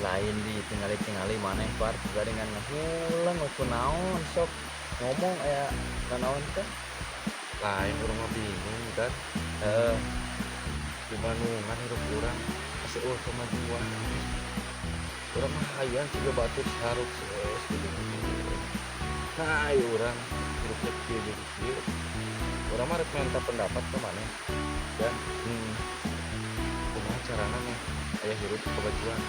Lain ditingali-tingali maneh, Par, dengan ngahulang we kunaon, sok ngomong, aya nanaon teh? Lain, urang mah bingung kan. Heeh. Di Bandungan hirup urang masih euweuh kemajuan. Urang mah hayang siga batur sukses gitu. Nah, ayo urang hirupnya kieu jadi kieu. Urang mah rek minta pendapat ke maneh dan kumaha carana nih aya hirup kemajuan?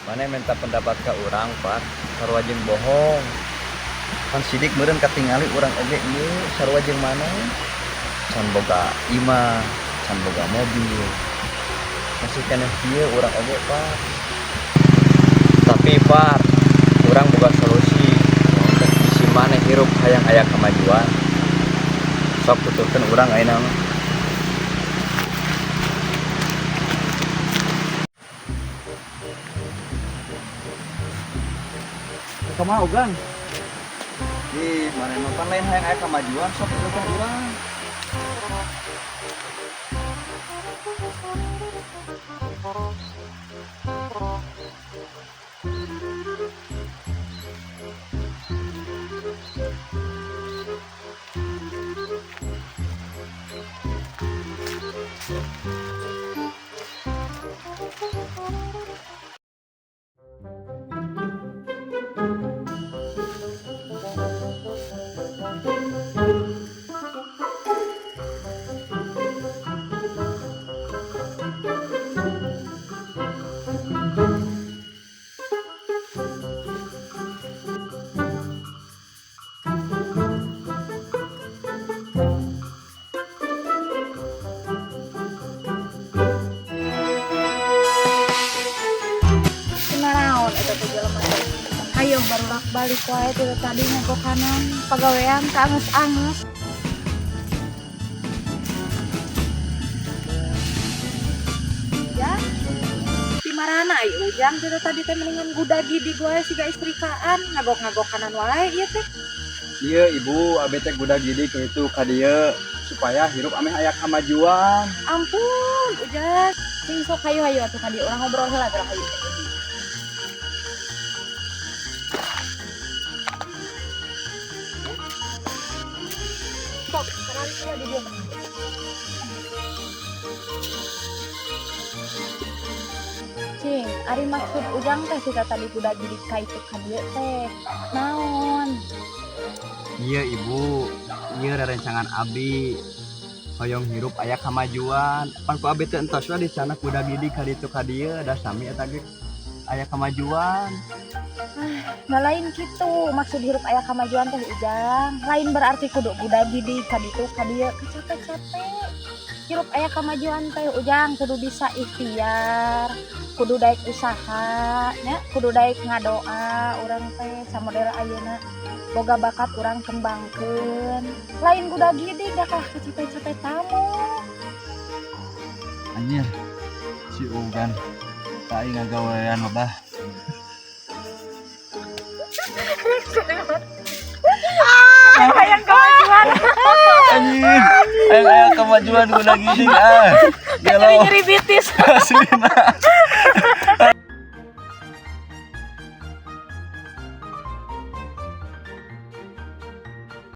Maneh minta pendapat ke urang, Par, sarua jeung bohong. Kan sidik meureun katingali urang oge ieu sarua jeung maneh. Can boga imah, can boga mobil. Masih keneh kieu urang oge, Par. Tapi, Par, urang boga solusi. Bisi maneh hirup hayang aya kemajuan. Sok tuturkeun urang ayeuna mah. Kumaha, Ugan? Ih, maneh mah pan lain hayang aya kemajuan, sok tuturkeun urang. Kunaon eta teh jelema teh? Hayo barudak balik wae ti tadi nyagokanan pagawean ka angeus-angeus. Ya. Di marana ai Ujang ti tadi teh? Mendingan guda gidig wae siga istrikaan, ngagok-ngagokanan wae ieu teh. Iya, Ibu, abi teh guda gidig ke itu ka dieu supaya hirup ameh aya kamajuan. Ampun, Ujang. Sing sok hayu hayu atuh ka dieu, urang ngobrol heula geura, hayu. Sok, kenalin heula di dieu. Cing, ari maksud Ujang teh sih tadi kuda gidig ka itu ka dieu teh naon? Iya, Ibu, iya rerencangan abi. Hoyong hirup aya kamajuan. Pan ku abi teh entos lah di sana kuda gidig ka ditu ka dieu da sami eta ge aya kamajuan. Nah, lain gitu maksud hirup aya kamajuan teh, Ujang. Lain berarti kudu kuda gidig ka ditu ka dieu capek-capek. Hirup aya kamajuan teh, Ujang, kudu bisa ikhtiar, kudu daek usaha nya, kudu daek ngadoa. Urang teh samodel ayeuna boga bakat, urang kembangkeun, lain kuda gidig dah kalah capek-capek tamu. Anjir. Si Ugan. Tai ngagawean loba. Hayang kemajuan. Anjir. Aya aya kemajuan kuda gidig ah. Gelo. Nyeri betis. Aslina.